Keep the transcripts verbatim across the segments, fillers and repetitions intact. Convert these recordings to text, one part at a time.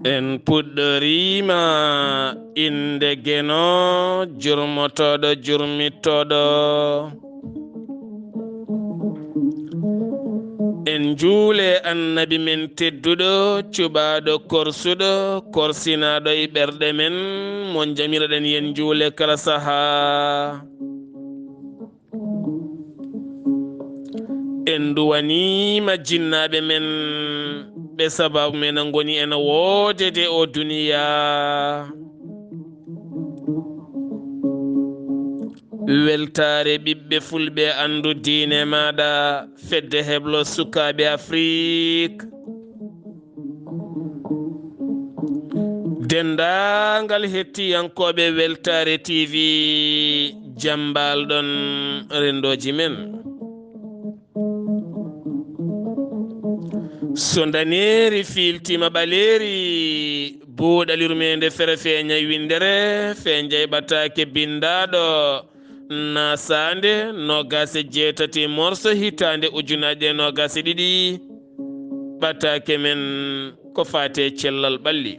En puɗɗoriima innde Geno, jurmotooɗo, jurmitooɗo. En njuule Annabi men tedduɗo, cuɓaaɗo, korsuɗo, korsinaaɗo e ɓerɗe men, mo njamiroɗen yen njuule kala sahaa. En nduwaniima jinnaaɓe men, ɓe sababu men ngoni en woodede o duniyaa. Weltaare ɓiɓɓe fulɓe, anndu diine maaɗa, fedde heblo sukaaɓe Afrik. Denndaangal hettiyankooɓe Weltaare T V, jam mbaal-ɗon renndooji men. So ndaneeri fiiltiima ɓaleeri, buuɗal yurmeende fere feeña e winndere, feeña e ɓataake binndaaɗo, Naasaande noogaas e jeetati morso hitaande ujunaaje noogaas e ɗiɗi, ɓataake men ko faati e cellal ɓalli.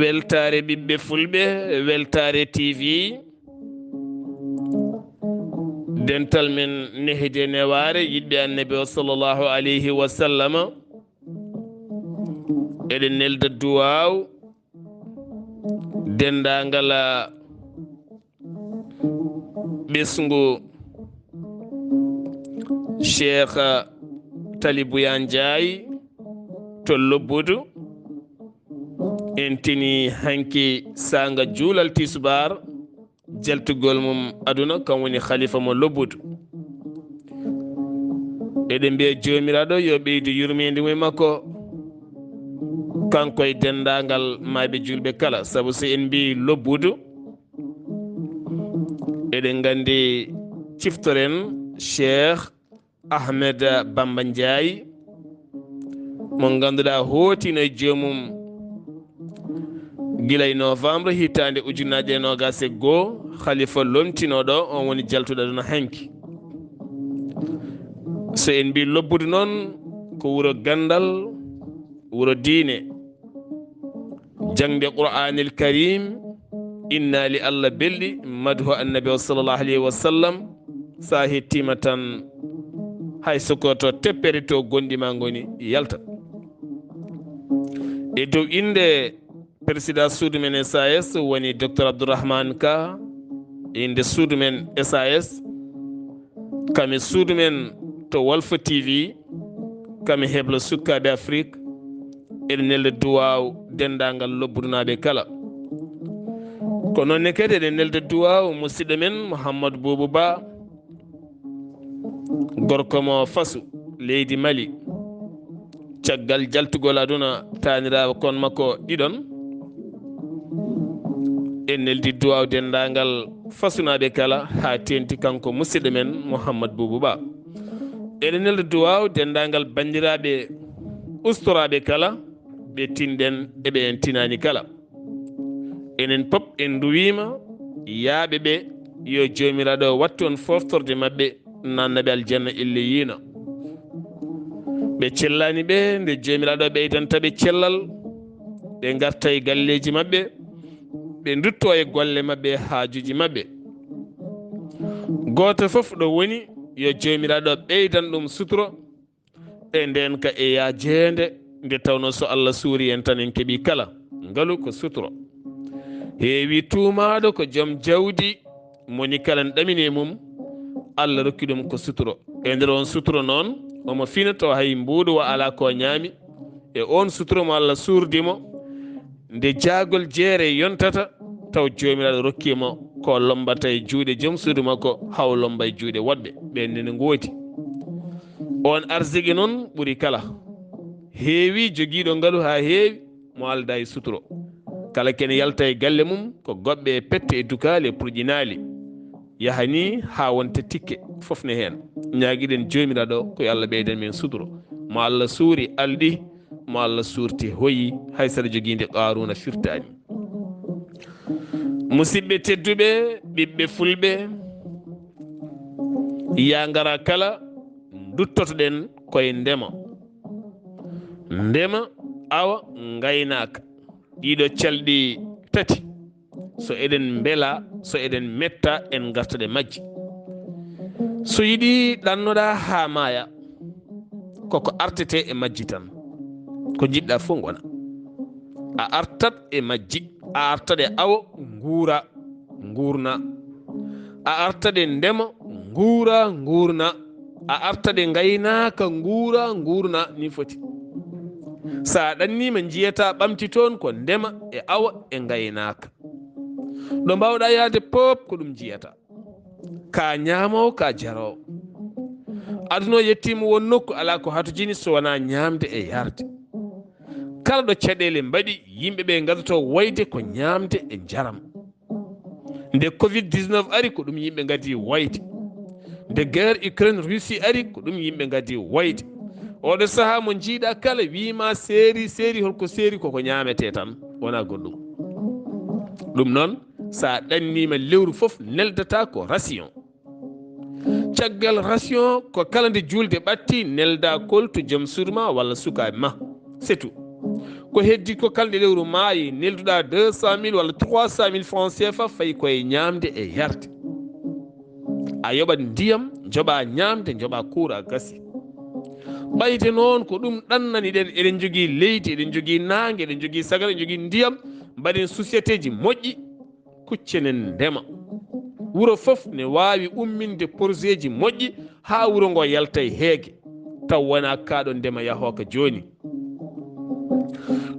Weltaare ɓiɓɓe fulɓe, Weltaare T V. Dental men nehdi e newaare, yiɗɓe Annabi o sallallahu alayhi wa sallama. Eɗen nelda duwaaw denndaangal ɓesngu Cheikh Talibou Yaya Ndiaye to Lobbudu. En tini hanki saanga juulal tisubaar, jaltugol mum aduna, kam woni khalifa mo Lobbudu. Eɗen mbiya Joomiraaɗo yo ɓeydu yurmeende mum e makko, kanko e denndaangal maayɓe juulɓe kala, sabu so en mbiyi Lobbudu, eɗen nganndi, ciftoren Cheikh Ahmed Bamba Ndiaye, mo ngannduɗaa hootino e joomum gila e novembre hitaande ujunaaje e noogaas e goo, khalifa lomtinooɗo, on woni jaltuɗo aduna hanki. So en mbii Lobbudu noon, ko wuro ganndal, wuro diine, jaŋde Qur'aanil Kariim, innaali Allah belɗi, madhu Annabi o sallallahu alayhi wa sallam, so a hettiima tan, hay so ko to teppere to gonɗi ma ngoni, yalta. E dow innde Président suudu men S A S woni Docteur Abdourahmane Ka, innde suudu men S A S, kam e suudu men to Walf T V, kam e heblo sukkaaɓe Afrik, eɗen nelda duwaaw denndaangal Lobbudunaaɓe kala. Ko noon ne kadi eɗen nelda duwaaw musidɗo men Mouhamadou Boubou Ba, gorko mo Fasu, leydi Mali. Caggal jaltugol aduna taaniraaɓe kon makko ɗiɗon, en neldi duwaaw denndaangal Fasunaaɓe kala, haa teenti kanko musidɗo men Mouhamadou Boubou Ba. Eɗen nelda duwaaw denndaangal banndiraaɓe ustoraaɓe kala, ɓe tinɗen e ɓe en tinaani kala. Enen pop en nduwiima yaaɓe ɓe, yo Joomiraaɗo wattu on fooftorde maɓɓe, naatna ɓe aljanna ille yiino. Ɓe cellaani ɓe, nde Joomiraaɗo ɓeydanta ɓe cellal, ɓe ngarta e galleeji maɓɓe, ɓe ndutto e golle maɓɓe, haajuuji maɓɓe. Gooto fof ɗo woni, yo Joomiraaɗo ɓeydan ɗum suturo, e ndeen ka e yaajeende, nde tawnoo so Allah suuri en tan en keɓii kala. Ngalu ko suturo. Heewi tuumaaɗo ko joom jawdi, moni kala n ɗamini e mum, Allah rokki ɗum ko suturo. E nder oon suturo noon, omo fina tawa hay mbuuɗu wa alaa ko ñaami. E oon suturo mo Allah suurdi mo, nde jaagol jeere yontata, taw Joomiraaɗo rokki mo ko lombata e juuɗe joom suudu makko, haw lomba e juuɗe woɗɓe. Ɓeen ne ngoodi. On arsigi noon ɓuri kala. Heewi jogiiɗo ngalu haa heewi, mo aldaa e suturo. Kala ken yalta e galle mum, ko goɓɓe e pette e dukaali e purƴinaali. Yaha ni haa wonta tikke, fof ne heen. Ñaagiɗen Joomiraaɗo ko yo Allah ɓeydan men suturo. Mo Allah suuri alɗi, mo Allah suurti hoyi, hay so aɗa jogii nde Qaaruuna firtaani. Musidɓe tedduɓe, ɓiɓɓe fulɓe, yaa ngara kala, nduttotoɗen koye ndema. Ndema, awa, ngaynaaka. Ɗiɗo calɗi tati, so eɗen mbela, so eɗen metta, en ngartat e majji. So yiɗi ɗannoɗaa haa maaya, koko artete e majji tan. Ko njiɗɗaa fof ngona. A artat e majji, a artat e awo, nguura, nguurna. A artat e ndema, nguura, nguurna. A artat e ngaynaaka, nguura, nguurna, ni foti. So a ɗanniima, njiyataa ɓamti toon ko ndema e awo e ngaynaaka. Ɗo mbaawɗaa yahde pop ko ɗum njiyataa. Ka ñaamoowo, ka jaroowo. Aduna o yettiima won nokku, alaa ko hatojini so wonaa ñaamde e yarde. Kala ɗo caɗeele mbaɗi, yimɓe ɓe ngadotoo woyde ko ñaamde e njaram. Nde covid dix-neuf ari, ko ɗum yimɓe ngadi woyde. Nde guerre Ukraine Russie ari, ko ɗum yimɓe ngadi woyde. Oɗo sahaa mo njiiɗaa kala wiima seeri, seeri, holko seeri, koko ñaametee tan, wonaa goɗɗum. Ɗum noon, so a ɗanniima lewru fof, neldataa ko ration. Caggal ration, ko kala nde juulde ɓatti, neldaa koltu joom suudu ma walla sukaaɓe ma. C'est tout. Ko heddi ko kala nde lewru maayi, nelduɗaa deux cent mille walla trois cent mille francs C F A, fayi koye ñaamde e yarde. A yoɓat ndiyam, njoɓaa ñaamde, njoɓaa kuura, gasi. Ɓayde noon ko ɗum ɗannani ɗen, eɗen njogii leydi, eɗen njogii naange, eɗen njogii sagar, eɗen njogii ndiyam, mbaɗen sociétéji moƴƴi, kuccenen ndema. Wuro fof ne waawi umminde porzeeji moƴƴi haa wuro ngo yalta e heege, taw wonaa kaaɗo ndema yahooka jooni.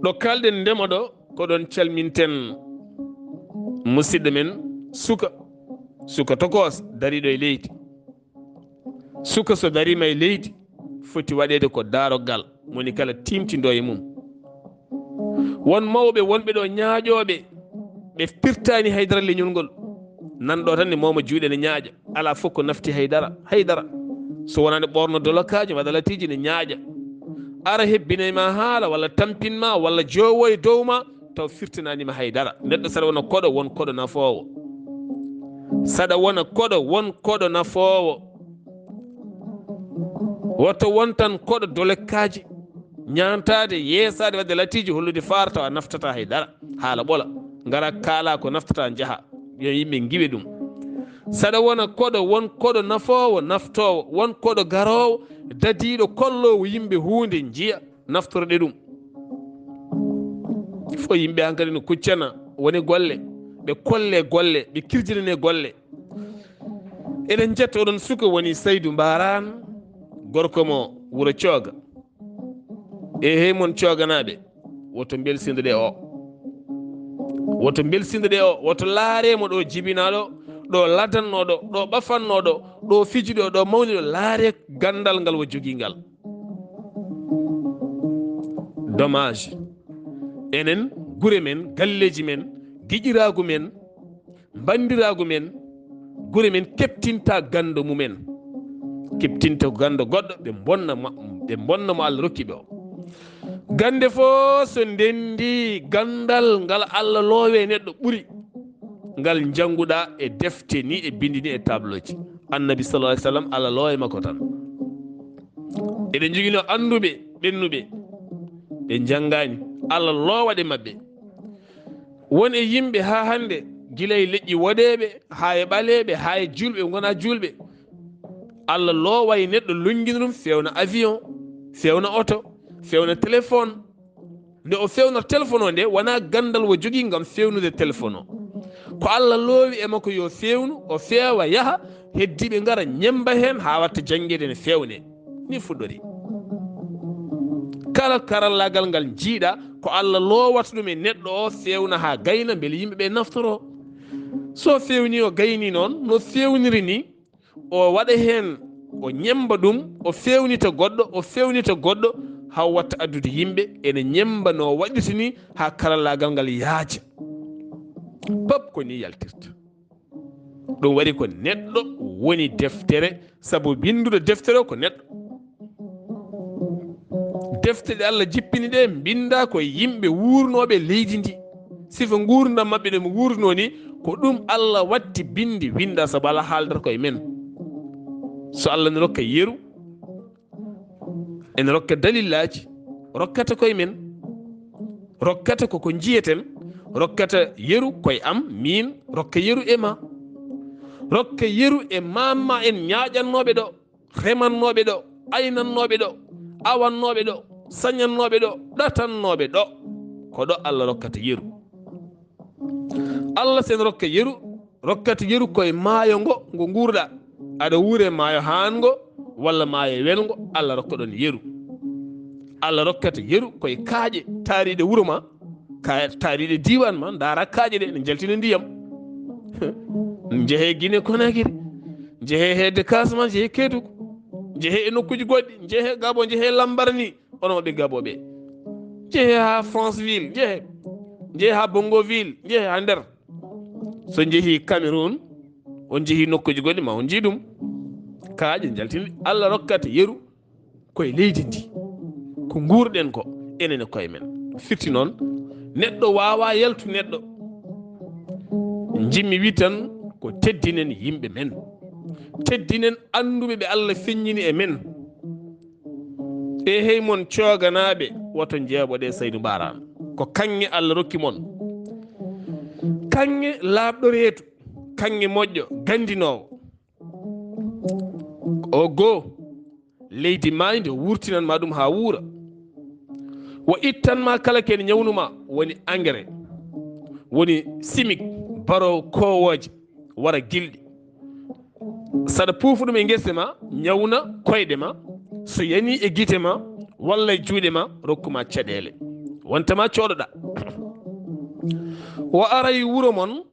Ɗo kaalɗen ndema ɗo, ko ɗon calminten musidɗo men suka, suka tokos dariiɗo e leydi. Suka so dariima e leydi, foti waɗeede ko daarogal, moni kala tiimtindoo e mum. Won mawɓe wonɓe ɗo ñaaƴooɓe, ɓe firtaani haydara leñol ngol. Nan ɗo tan ne mooma juuɗe ne ñaaƴa, alaa fof ko nafti haydara, haydara. So wonaa ne ɓoorno dolokaaji, waɗa latiiji ne ñaaƴa. Ara hebbinay ma haala, walla tampin ma, walla joowo e dow ma, taw firtanaani ma haydara. Neɗɗo saɗa wona koɗo, won koɗo nafoowo. Saɗa wona koɗo, won koɗo nafoowo. Woto won tan koɗo dolekkaaji, ñaantaade, yeesaade, waɗde latiiji, hollude faar, tawa naftata hay dara. Haala ɓola, ngara kaala ko naftata, njaha. Yo yimɓe ngiwe ɗum. Saɗa wona koɗo, won koɗo nafoowo, naftoowo, won koɗo garoowo, dadiiɗo, kolloowo yimɓe huunde, njiya, naftoroɗe ɗum. Fof yimɓe hankadi no kuccana, woni golle, ɓe kolle golle, ɓe kirjinane golle. Eɗen njetta oɗon suka woni Saydu Mbaaraan, gorko mo wuro Cooga. E hey mon Cooganaaɓe, woto mbelsindoɗe o. Woto mbelsindoɗe o, woto laare mo ɗo jibinaaɗo, ɗo ladannooɗo, ɗo ɓafannooɗo, ɗo fijuɗo, ɗo mawniɗo, laare ganndal ngal o jogii ngal. Dommage. Enen, gure men, galleeji men, giƴiraagu men, banndiraagu men, gure men keɓtinta ganndo mumen. Keɓtinta ganndo goɗɗo, ɓe mbonna mo, ɓe mbonna mo Allah rokki ɓe o. Gannde fof so ndenndi, ganndal ngal Allah loowe neɗɗo ɓuri ngal njannguɗaa e defte ni, e binndi ni, e tableauji. Annabi sallallahu alaihi wasallam, Allah loowe makko tan. Eɗen njogino annduɓe, ɓennuɓe, ɓe njanngaani. Allah loowa ɗe maɓɓe. Won e yimɓe haa hannde, gila e leƴƴi woɗeeɓe, haa e ɓaleeɓe, haa e juulɓe, ɓe ngonaa juulɓe. Allah looway neɗɗo, lonngina ɗum, feewna avion, feewna oto, feewna téléphone. Nde o feewnata téléphone o nde, wonaa ganndal o jogii ngam feewnude téléphone o. Ko Allah loowi e makko yo feewnu, o feewa, yaha, heddiiɓe ngara ñemmba heen haa watta janngeede ne feewne. Ni fuɗɗori. Kala karallaagal ngal njiiɗa, ko Allah loowata ɗum e neɗɗo o, feewna haa gayna, mbele yimɓe ɓe naftoro. So feewni o gayni noon, no feewniri ni, o waɗa heen o ñemmba ɗum, o feewnita goɗɗo, o feewnita goɗɗo, haa watta addude yimɓe ene ñemmba no waɗirta ni haa karallaagal ngal yaaja. Pop ko ni yaltirta. Ɗum waɗi ko neɗɗo woni deftere, sabu binnduɗo deftere o ko neɗɗo. Defte ɗe Allah jippini ɗe mbinnda ko yimɓe wuurnooɓe leydi ndi. Sifa nguurndam maɓɓe ɗo ɓe wuurnoo ni, ko ɗum Allah watti binndi winnda, sabu Allah haaldata ko e men. So Allah ne rokka yeru, ene rokka dalillaaji, rokkata koye men, rokkata ko ko njiyeten, rokkata yeru koye am, miin, rokka yeru e ma. Rokka yeru e maam ma en ñaaƴannooɓe ɗo, remannooɓe ɗo, aynannooɓe ɗo, awannooɓe ɗo, sañannooɓe ɗo, ɗatannooɓe ɗo. Ko ɗo Allah rokkata yeru. Allah sen rokka yeru, rokkata yeru koye maayo ngo, ngo nguurɗa. Aɗa wuure maayo haan ngo, walla maayo welngo, Allah rokka ɗon yeru. Allah rokkata yeru koye kaaƴe taariiɗe wuro ma, ka-, taariiɗe diiwaan ma, ndaara kaaƴe ɗe, ne njaltina ndiyam. Njehee Guinée Conakry, njehee hedde Casamance, njehee Kédougou, njehee e nokkuuji goɗɗi, njehee Gabon, njehee Lambaréné, onon ɓe Gabon ɓe. Njehee haa Franceville, njehee, njehee haa Bongoville, njehee haa nder. So njehii Cameroun, on njehii nokkuuji goɗɗi, ma on njii ɗum. Kaaƴe njaltini, Allah rokkata yeru koye leydi ndi. Ko nguurɗen ko, enen e koye men. Firti noon, neɗɗo waawaa yaltu neɗɗo. Njimmi wi tan ko teddinen yimɓe men. Teddinen annduɓe ɓe Allah feññini e men. E hey mon cooganaaɓe, woto njeeɓoɗe Saydu Mbaaraan. Ko kaŋŋe Allah rokki mon. Kaŋŋe laaɓɗo reedu, kaŋŋe moƴƴo, ganndinoowo. O goo, leydi maayndi o wurtinan ma ɗum haa wuura. O ittan ma kala ken ñawnu ma, woni engrais, woni chimique, baroowo koowooje, wara gilɗi. Saɗa puufa ɗum e ngese ma, ñawna koyɗe ma. So yani e gite ma, walla e juuɗe ma, rokku ma caɗeele. Wonta ma cooɗoɗa. O aray wuro mon,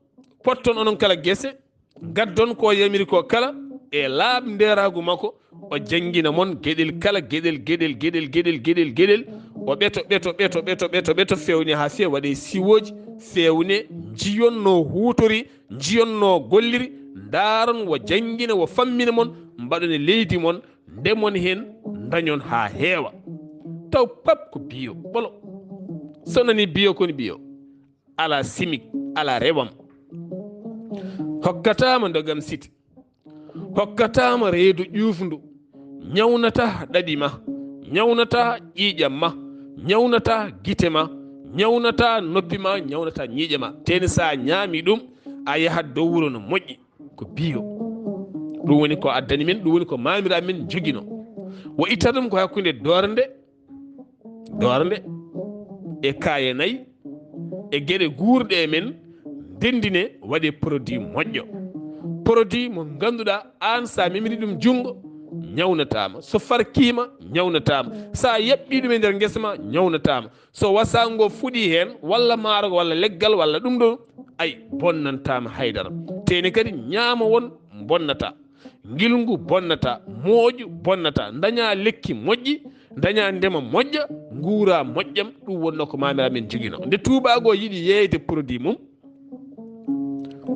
potton onon kala gese, gaddon ko yamiri ko kala e laaɓndeeraagu makko, o janngina mon geɗel kala, geɗel, geɗel, geɗel, geɗel, geɗel, geɗel. O ɓeto, ɓeto, ɓeto, ɓeto, ɓeto, ɓeto, feewne haa feewa, waɗe siwooji, feewne, njiyon no huutori, njiyon no golliri, ndaaron, o janngina, o fammina mon, mbaɗon e leydi mon, ndemon heen, ndañon haa heewa. Taw pap ko bio, ɓolo. So nani bio, koni bio. Alaa chimique, alaa rewam. Hokkataama ndogam siti. Hokkataama reedu ƴuufndu. Ñawnata ɗaɗi ma. Ñawnata ƴiiƴam ma. Ñawnata gite ma. Ñawnata noppi ma. Ñawnata ñiiƴe ma. Teni so a ñaami ɗum, a yahat dow wuro no moƴƴi. Ko bio. Ɗum woni ko addani men, ɗum woni ko maamiraaɓe men njogino. O ittata ɗum ko hakkunde doornde, doornde e kaaye nayi, e geɗe guurɗe e men, ndenndine, waɗe produit moƴƴo. Produit mo ngannduɗaa aan, so a memiri ɗum junngo, ñawnataama. So farkiima, ñawnataama. So a yaɓɓii ɗum e nder ngesa ma, ñawnataama. So wasaango fuɗii heen, walla maaro, walla leggal, walla ɗum ɗo, ay, bonnantaama haydara. Teni kadi ñaama won bonnata. Ngilngu bonnata, mooƴu bonnata, ndaña lekki moƴƴi, ndaña ndema moƴƴa, nguura moƴƴam, ɗum wonno ko maamiraaɓe men njogino. Nde tuubaago yiɗi yeeyde produit mum,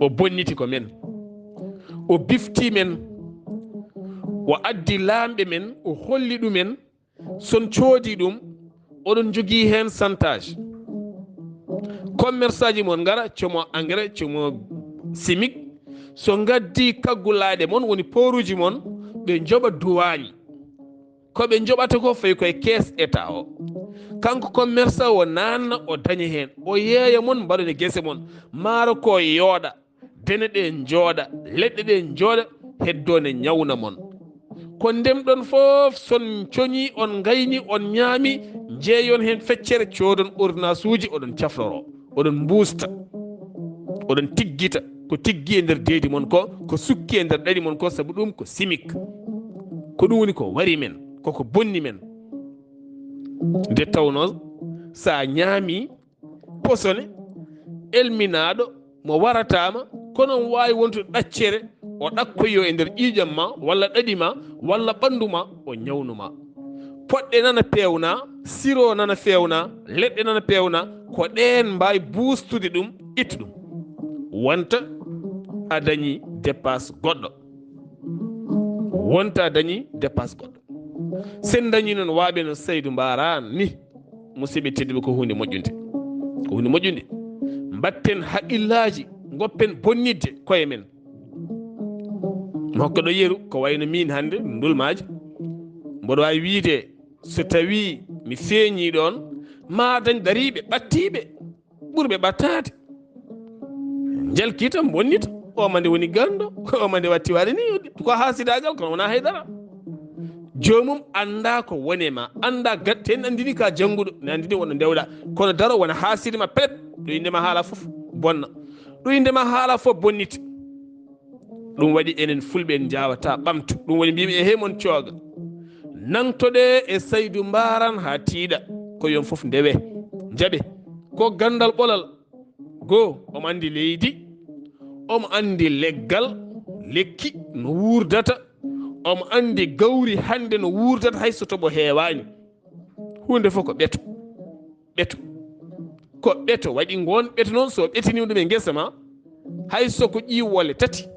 o bonniti ko men. O bifti men. O addi laamɓe men, o holli ɗumen. Son coodi ɗum, oɗon njogii heen santage. Commerçant ji mon ngara, como engrais, como chimique. So ngaddi kaggulaaɗe mon, woni pooruuji mon, ɓe njoɓa duwaañ. Ko ɓe njoɓata ko fayi koye kees État o. Kanko commerçant o naanna, o daña heen. O yeeya mon, mbaɗon e gese mon. Maaro ko yooɗa. Dene ɗe njooɗa, leɗɗe ɗe njooɗa, heddo ne ñawna mon. Ko ndemɗon fof, son coñi, on ngayni, on ñaami, njeeyon heen feccere, coodon ordonnance uji, oɗon cafroro, oɗon mbuusta, oɗon tiggita ko tiggi e nder deedi mon ko, ko sukki e nder ɗaɗi mon ko, sabu ɗum ko chimique. Ko ɗum woni ko wari men, koko bonni men. Nde tawnoo, so a ñaami posone, elminaaɗo, mo warataama, kono omo waawi wontude ɗaccere, o ɗakkoyo e nder ƴiiƴam ma, walla ɗaɗi ma, walla ɓanndu ma, o ñawnu ma. Poɗɗe nana peewna, siro nana feewna, leɗɗe nana peewna, ko ɗeen mbaawi buustude ɗum, ittu ɗum. Wonta a dañi dépasse goɗɗo. Wonta a dañi dépasse goɗɗo. Sen dañi noon waaɓe no Saydu Mbaaraan ni, musidɓe tedduɓe, ko huunde moƴƴunde. Ko huunde moƴƴunde. Mbatten haqqillaaji, ngoppen bonnitde koye men. Mi hokka ɗo yeru, ko wayno miin hannde, Ndulmaaji. Mboɗo waawi wiyde, so tawii mi feeñii ɗoon, maa dañ dariiɓe, ɓattiiɓe, ɓurɓe ɓattaade. Njalkita, bonnita, o ma nde woni ganndo, o ma nde watti waɗi ni, ko haasidaagal, kono wonaa hay dara. Joomum anndaa ko woni e ma, anndaa gatte, en anndini ka jannguɗo, ne anndini wonno ndewɗaa. Kono daro wona haasidi ma, pelet, ɗo innde ma haala fof bonna. Ɗo innde ma haala fof bonnita. Ɗum waɗi enen Fulɓe en njaawataa ɓamtu. Ɗum woni mbiymi, e hey mon cooga. Nangtoɗee e Saydu Mbaaraan haa tiiɗa. Ko yon fof ndewe, njaɓe. Ko ganndal ɓolal. Goo, omo anndi leydi, omo anndi leggal, lekki no wuurdata, omo anndi gawri hannde no wuurdata, hay so toɓo heewaani. Huunde fof ko ɓeto. Ɓeto. Ko ɓeto waɗi ngoon ɓeto noon, so ɓetinii ɗum e ngesa ma, hay so ko ƴiiwole tati,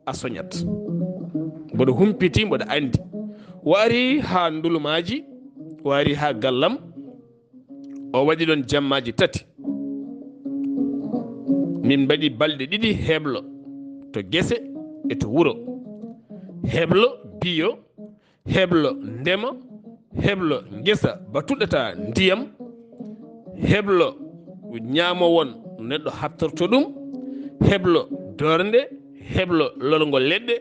a soñat. Mboɗo humpiti, mboɗo anndi. O ari haa Ndulmaaji, o ari haa gallam, o waɗi ɗoon jammaaji tati. Min mbaɗi balɗe ɗiɗi heblo to gese e to wuro. Heblo biyo, heblo ndema, heblo ngesa ba tuɗɗata ndiyam, heblo ñaamo won neɗɗo hattorto ɗum, heblo doornde, heblo lolngo leɗɗe,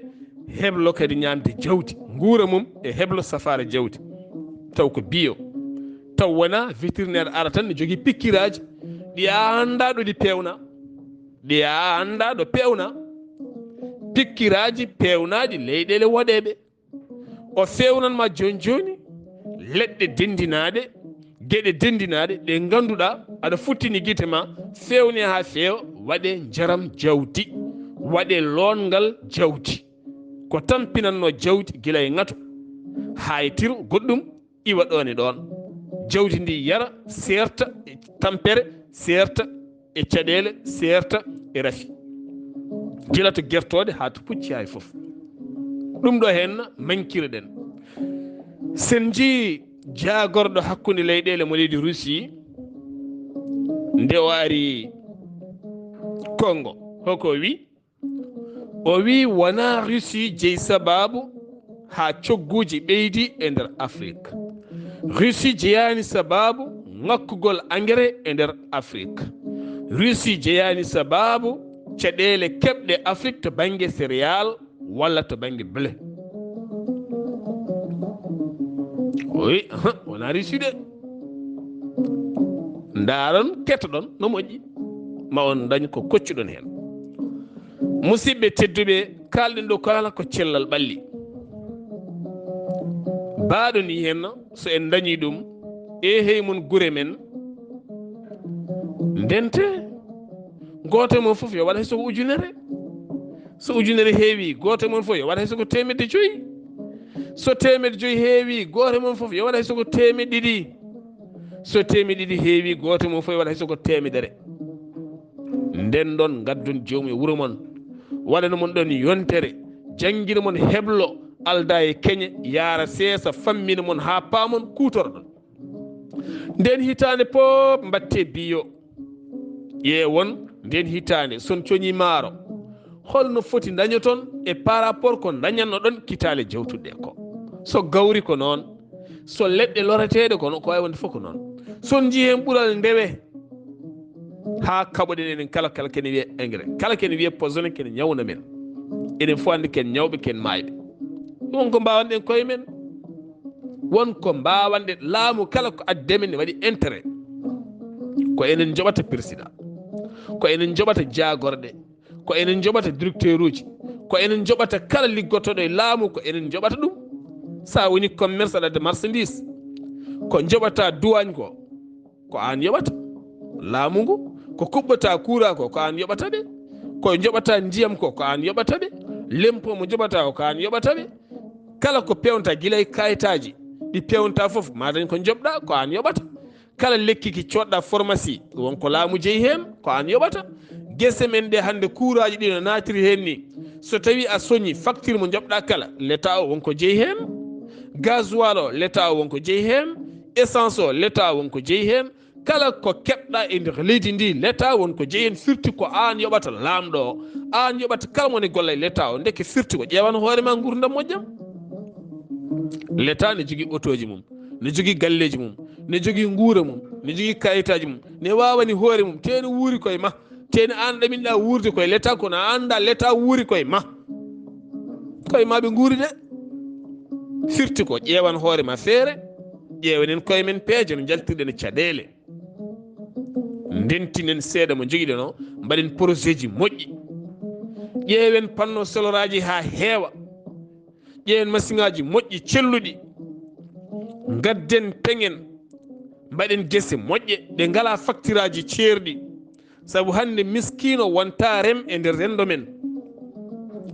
heblo kadi ñaamde jawdi, nguura mum e heblo safaara jawdi. Taw ko biyo. Taw wonaa vétérinaire ara tan ne jogii pikkiraaji ɗi a anndaa ɗo ɗi peewna, ɗi a anndaa ɗo peewna. Pikkiraaji peewnaaɗi leyɗeele woɗeeɓe. O feewnan ma jooni jooni leɗɗe denndinaaɗe, geɗe denndinaaɗe ɗe ngannduɗaa aɗa futtini gite ma, feewne haa feewa, waɗe njaram jawdi, waɗe loongal jawdi. Ko tampinannoo jawdi gila e ŋato haa e tiro goɗɗum, iwa ɗoon e ɗoon. Jawdi ndi yara, seerta e tampere, seerta e caɗeele, seerta e rafi. Gila to gertooɗe haa to pucci haa e fof. Ɗum ɗo heen mankireɗen. Sen njii jaagorɗo hakkunde leyɗeele mo leydi Russie, nde o ari Congo, hoko wi? O wi wonaa Russie jeyi sabaabu haa cogguuji ɓeydi e nder Afrik. Russie jeyaani sabaabu ŋakkugol engrais e nder Afrik. Russie jeyaani sabaabu caɗeele keɓɗe Afrik to bannge céréales walla to bannge blé. O wi, ahan, wonaa Russie de. Ndaaron, ketoɗon, no moƴƴi. Ma on ndañ ko koccuɗon heen. Musidɓe tedduɓe, kaalɗen ɗo kala ko cellal ɓalli. Baaɗo ni heen, so en ndañi ɗum, e hey mon gure men, ndente, gooto e mon fof yo waɗ hay so ko ujunere. So ujunere heewi, gooto e mon fof yo waɗ hay so ko teemedde joyi. So teemedde joyi heewi, gooto e mon fof yo waɗ hay so ko teemedde ɗiɗi. So teemedde ɗiɗi heewi, gooto e mon fof yo waɗ hay so ko teemedere. Nden ɗon, ngaddon joomum e wuro mon, waɗana mon ɗon yontere, janngina mon heblo, alda e keñe, yaara seesa, fammina mon haa paamon, kuutorɗon. Nden hitaande pop mbatte biyo. Ƴeewon nden hitaande, son coñi maaro, holno foti ndañoton e par rapport ko ndañannoɗon kitaale jawtuɗe ko? So gawri ko noon, so leɗɗe loreteeɗe kono ko wawi wonde fof ko noon. Son njii heen ɓural ndewe, haa kaɓoɗen enen kala, kala kene wiye engrais, kala kene wiye poison, kene ñawna men. Enen fof anndi ken ñawɓe, ken maayɓe. Ɗum ko mbawanɗen koye men. Won ko mbawanɗen, laamu kala ko addi men ne waɗi intérêt. Ko enen njoɓata président, ko enen njoɓata jaagorɗe, ko enen njoɓata directeur uji, ko enen njoɓata kala liggotoɗo e laamu, ko enen njoɓata ɗum. Sa woni commerce aɗa adda marchandise, ko njoɓata douane ko, ko an yoɓata. Laamu ngu, ko kuɓɓata courant ko, ko an yoɓata ɓe. Ko njoɓata ndiyam ko, ko an yoɓata ɓe. Lempo mo joɓata o, ko an yoɓata ɓe. Kala ko pewnta gila e kayitaaji ɗi pewnta fof, ma dañ ko joɓɗa, ko an yoɓata. Kala lekki ki coɗɗa pharmacie, won ko laamu jeyi heen, ko an yoɓata. Gese men ɗe hannde, kuuraaji ɗi no naatiri heen ni, so tawi a soñi facture mo joɓɗa kala, l'État o won ko jeyi heen. Gasoil o, l'État o won ko jeyi heen. Essence o, l'État o won ko jeyi heen. Kala ko keɓɗa e nder leydi ndi, l'État won ko jeyi heen, firti ko an yoɓata laamɗo o. An yoɓata kala mo ne golla e l'État o, ndeke firti ko ƴeewan hoore ma nguurndam moƴƴam. L'État ne jogii otooji mum, ne jogii galleeji mum, ne jogii nguura mum, ne jogii kayitaaji mum, ne waawani hoore mum, te ne wuuri koye ma, te ne an ɗaminɗa wuurde koye l'État, kono a annda l'État wuuri koye ma. Koye ma ɓe nguuri de. Firti ko ƴeewan hoore ma feere, ƴeewanen koye men peeje no njaltirɗen e caɗeele. Ndentinen seeɗa mo jogiɗen o, mbaɗen projet ji moƴƴi. Ƴeewen panneau solaire aji haa heewa. Ƴeewen masiŋaaji moƴƴi, celluɗi. Ngadden peŋen, mbaɗen gese moƴƴe ɗe ngalaa facture aji ceerɗi. Sabu hannde miskiino wonta rem e nder renndo men.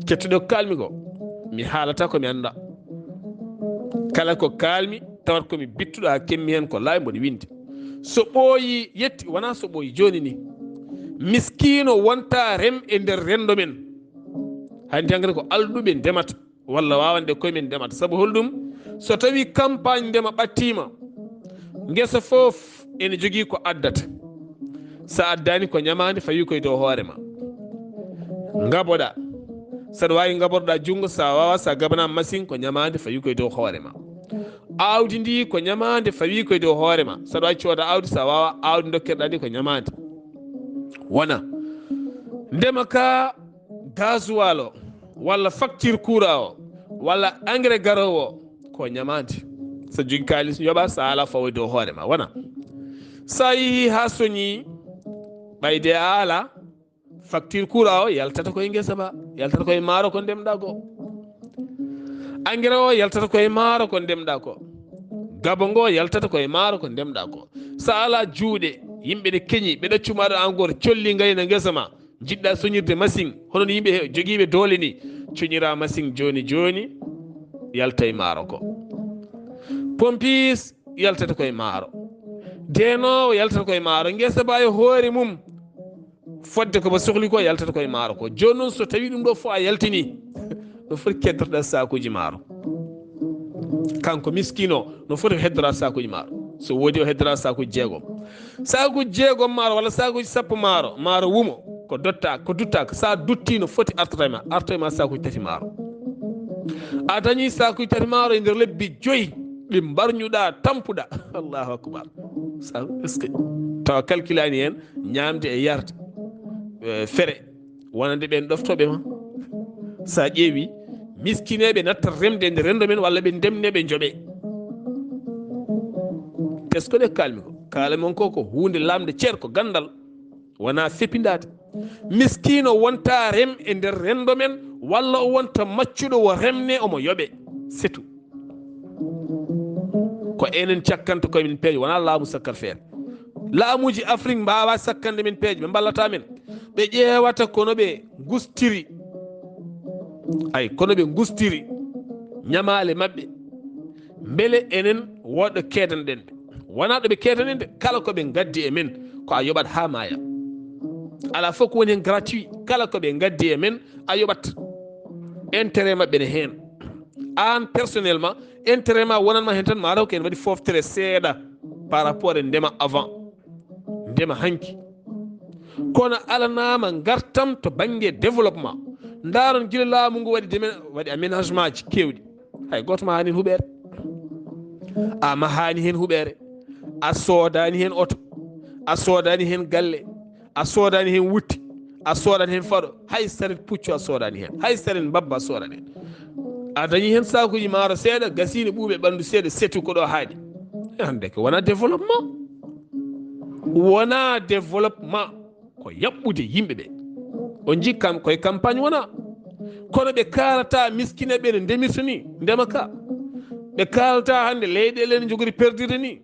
Kettuɗo ko kaalmi ko, mi haalata ko mi annda. Kala ko kaalmi, tawat ko mi bittuɗo haa kemmi heen ko laawi mboɗo windi. So ɓooyi yetti, wonaa so ɓooyi jooni ni. Miskiino wonta rem e nder renndo men. Hanti hankadi ko alɗuɓe ndemata, walla wawande koye men ndemata. Sabu holɗum? So tawi campagne ndema ɓattiima, ngesa fof ene jogii ko addata. Sa addani ko ñamaande, fawi koye dow hoore ma. Ngaboɗa. Saɗa waawi ngaborɗa junngo, sa wawa, sa gabana machine, ko ñamaande, fawi koye dow hoore ma. Awdi ndi ko ñamaande, fawi koye dow hoore ma. Saɗa waawi cooda awdi, sa wawa, awdi dokkerɗa ndi ko ñamaande. Wona ndema ka, gasoil o, walla facture courant o, walla engrais garowo o, ko ñamaande. So jogi kaalis yoɓa, so ala fawo e dow hoore ma. Wona sa yehi ha soñi, ɓayde a ala, facture courant o yaltata koye ngesa ba, yaltata koye maaro ko ndemɗa ko. Engrais o yaltata koye maaro ko ndemɗa ko. Gabo ngo yaltata koye maaro ko ndemɗa ko. Sa ala juuɗe, yimɓe ne keñi, ɓe ɗaccumaɗo encore colli ngayna ngesa ma. Jiɗɗa soñirde machine, hono no yimɓe he-, jogiiɓe doole ni, coñira machine jooni jooni, yalta e maaro ko. Pompis yaltata koye maaro. Deenoowo yaltata koye maaro. Ngesa ba e hoore mum, fodde ko ba sohli ko yaltata koye maaro ko. Jooni noon, so tawi ɗum ɗo fof a yaltini, no foti keddotoɗa sakuji maaro? Kanko miskino, no foti heddora sakuji maaro? So woodi, o heddora sakuji jeegom. Sakuji jeegom maaro walla sakuji sappo maaro, maaro wumo, ko dotta, ko dutta, ko sa dutti no foti artata e ma, arto e ma sakuji tati maaro. A dañi sakuji tati maaro e nder lebbi joyi, ɗi mbarñuɗa, tampuɗa. Allahu akbar. Sa, est-ce que tawa calculani hen ñamde e yarde, eh, fere, wonande ɓen ɗoftoɓe ma? Sa ƴeewi, miskineɓe nattat remde e nder rendo men, walla ɓe ndemne ɓe joɓe. Teskoɗe kalmi ko, kala mon ko, ko hunde lamde ceer, ko gandal, wona fepindade. Miskino wonta rem e nder rendo men, walla o wonta maccuɗo o remne omo yoɓe. C'est tout. Ko enen cakkanta koye men peeje, wona laamu sakkal feere. Laamuji Afrique mbawa sakkande men peeje, ɓe mballata men. Ɓe ƴeewata kono ɓe gustiri. Ay, kono ɓe gustiri ñamaale maɓɓe. Mbele enen woɗɗo keedanɗen ɓe. Wona ɗo ɓe keedanen de, kala ko ɓe gaddi e men, ko a yoɓat ha maaya. Ala fof ko woni hen gratuit, kala ko ɓe gaddi e men, a yoɓat. Intérêt maɓɓe ne hen. An personnellement, intérêt ma wonanma hen tan, ma taw ko en waɗi foftere seeɗa par rapport e ndema avant, ndema hanki. Kono alanama gartam to banggue développement. Ndaron gila laamu ngu waɗi démé-, waɗi aménagement ji kewɗi. Hay goto ma hani hen huɓere. A mahani hen huɓere. A sodani hen oto. A sodani hen galle. A sodani hen wutte. A sodani hen faɗo. Hay saret puccu a sodani hen. Hay saret mbabba a sodani hen. A dañi hen sakuji maaro seeɗa, gasini ɓuuɓe ɓandu seeɗa, setu ko ɗo haaɗi. E hande ko wona développement. Wona développement. Ko yaɓɓude yimɓe ɓe. On jii kam koye campagne wona. Kono ɓe kaalata miskine ɓe no ndemirta ni, ndema ka. Ɓe kaalata hande leyɗele ne jogori perdirde ni.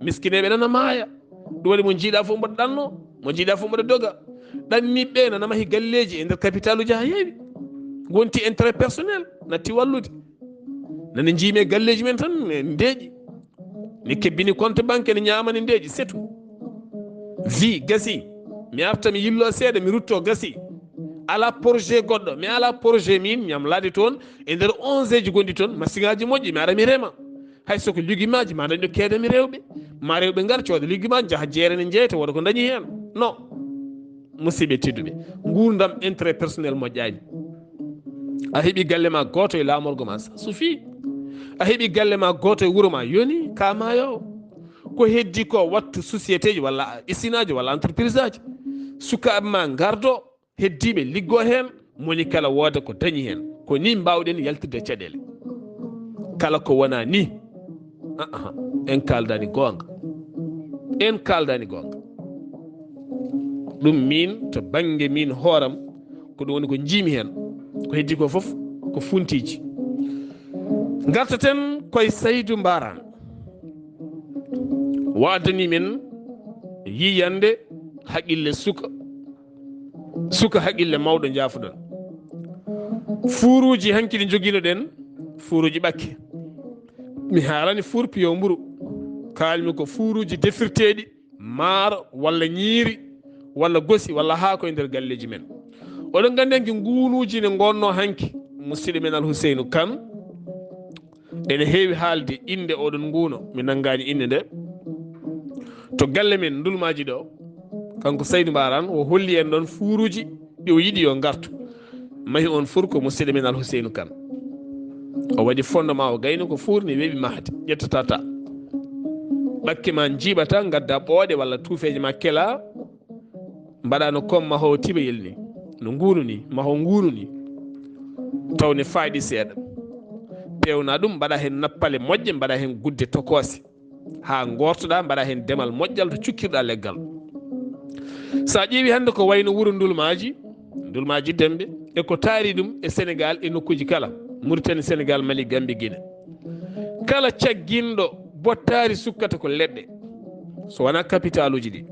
Miskineɓe nana maaya. Ɗum waɗi mo jiiɗa fof mboɗo ɗanno, mo jiiɗa fof mboɗo doga. Ɗanniɓe nana mahi galleji e nder capitaluji ha heewi. Wonti intérêt personnel, natti wallude. Nana njiimi e galleeji men tan, ne ndeeƴi. Ne kebbini compte banque, ne ñaama, ne ndeeƴi, c'est tout. Vie gasi. Mi arta, mi yillo seeɗa, mi rutto, gasi. Ala projet goɗɗo, mi ala projet min ñamlaade toon e nder onze ji gonɗi toon, masiŋaaji moƴƴi, mi ara mi rema. Hay so ko ligumaji ma dañɗo keedami rewɓe, ma rewɓe ngar cooda ligumaji, njaha jeere ne jeyta, wooda ko dañi heen. Non. Musidɓe tedduɓe, nguurndam intérêt personnel moƴƴaani. A heɓi galle ma gooto e laamorgo ma, ça suffit. A heɓi galle ma gooto e wuro ma, yoni, ka maayo. Ko heddi ko, wattu société ji walla usine aji walla entreprise aji. Sukaaɓe ma ngardo, heddiiɓe liggo heen, moni kala wooda ko dañi heen. Ko ni mbaawɗen yaltirde caɗeele. Kala ko wonaa ni, aa, en kaaldaani goonga. En kaaldaani goonga. Ɗum min, to bannge min hooram, ko ɗum woni ko njiimi heen. Ko heddi ko fof ko funtiiji. Ngartaten koye Saydu Mbaaraan. O addani men yiyannde haqqille suka. Suka haqqille mawɗo, njaafuɗon. Fuuruuji hanki ɗi njogiino-ɗen, fuuruuji ɓakke. Mi haalani fuur piyo mburu. Kaalmi ko fuuruuji defirteeɗi, maaro walla ñiiri walla gosi walla haako e nder galleeji men. Oɗon nganndi hanki nguunuuji ne ngonnoo hanki, musidɗo men Al Huseynu Kan. Ene heewi haalde innde oɗon nguuno, mi nanngaani innde nde. To galle men Ndulmaaji ɗo, kanko Saydu Mbaaraan, o holli en ɗon fuuruuji ɗi o yiɗi yo ngartu. Mahi on fuur ko musidɗo men Al Huseynu Kan. O waɗi fondement, o gayni ko fuur ne weeɓi mahde, ƴettata ta. Ɓakke ma njiiɓata, ngadda ɓooɗe walla tuufeeje ma kela, mbaɗa no kom mahoowo tiiɓa yel ni, no nguunu ni, mahoowo nguunu ni. Taw ne faaɗi seeɗa. Peewna ɗum, mbaɗa heen nappale moƴƴe, mbaɗa heen gudde tokoose. Haa ngoortoɗa, mbaɗa heen demal moƴƴal to cukkirɗa leggal. Sa ƴeewi hannde ko wayno wuro Ndulmaaji, Ndulmaaji Dembe, e ko taari ɗum e Senegaal e nokkuuji kala, Muritani, Senegaal, Mali, Gambi, Gine. Kala cagginɗo bottaari sukkata ko leɗɗe, so wonaa kapitaaluuji ɗi.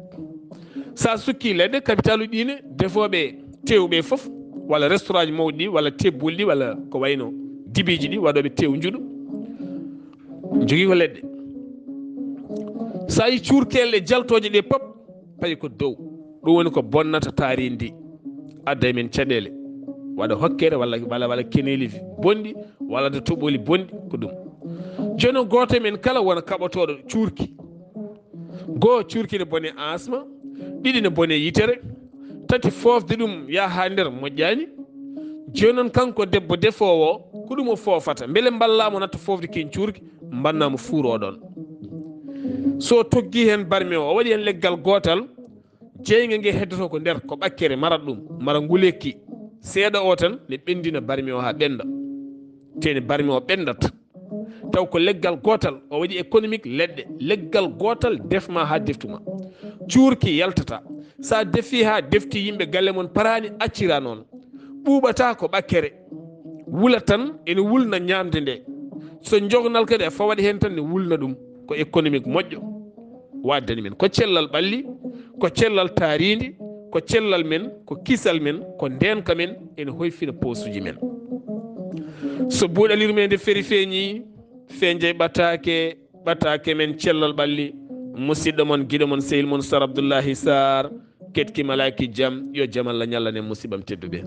Sa sukki leɗɗe, kapitaaluuji ɗi ne, defooɓe teew ɓe fof, walla restaurant ji mawɗi ɗi, walla tebbuli ɗi, walla ko wayno dibiiji ɗi, waɗooɓe teew njuɗo, jogii ko leɗɗe. Sa yi cuurkeele ɗe jaltooje ɗe pop, payi ko dow. Ɗum woni ko bonnata taarindi, adda e men caɗeele, waɗa hokkere walla, walla, walla keneeli bonɗi, walla to toɓoli bonɗi, ko ɗum. Jooni noon, gooto e men kala wona kaɓotooɗo cuurki. Goo, cuurki ne bone asma, ɗiɗi ne bone yitere, tati, foofde ɗum yaha haa nder moƴƴaani. Jooni noon, kanko debbo defoowo o, ko ɗum o foofata? Mbele mballaa mo natta foofde kin cuurki, mbannaa mo fuur o ɗon. So o toggi heen barmi o, o waɗi heen leggal gootal, jeynge nge heddoto ko nder, ko ɓakkere marat ɗum, mara ngulekki seeɗa o tan, ne ɓendina barmi o haa ɓenda. Te ne barmi o ɓendata. Taw ko leggal gootal, o waɗi économique leɗɗe, leggal gootal defma haa deftuma. Cuurki yaltata. Sa defi haa defti, yimɓe galle mon paraani, accira noon. Ɓuuɓata ko ɓakkere. Wula tan, ene wulna ñaamde nde. So jognal kadi a fawat heen tan, ne wulna ɗum. Ko économique moƴƴo. O addani men ko cellal ɓalli, ko cellal taarindi, ko cellal men, ko kisal men, ko ndeenka men, ene hoyfina poosuji men. So buuɗal yurmeende feri feeñi, feeñde ɓataake, ɓataake men cellal ɓalli, musidɗo mon, giɗo mon, sehil mon, Sar Abdullahi Sar, ketki malaaki jam, yo jam Allah ñallanen musiɓam tedduɓe.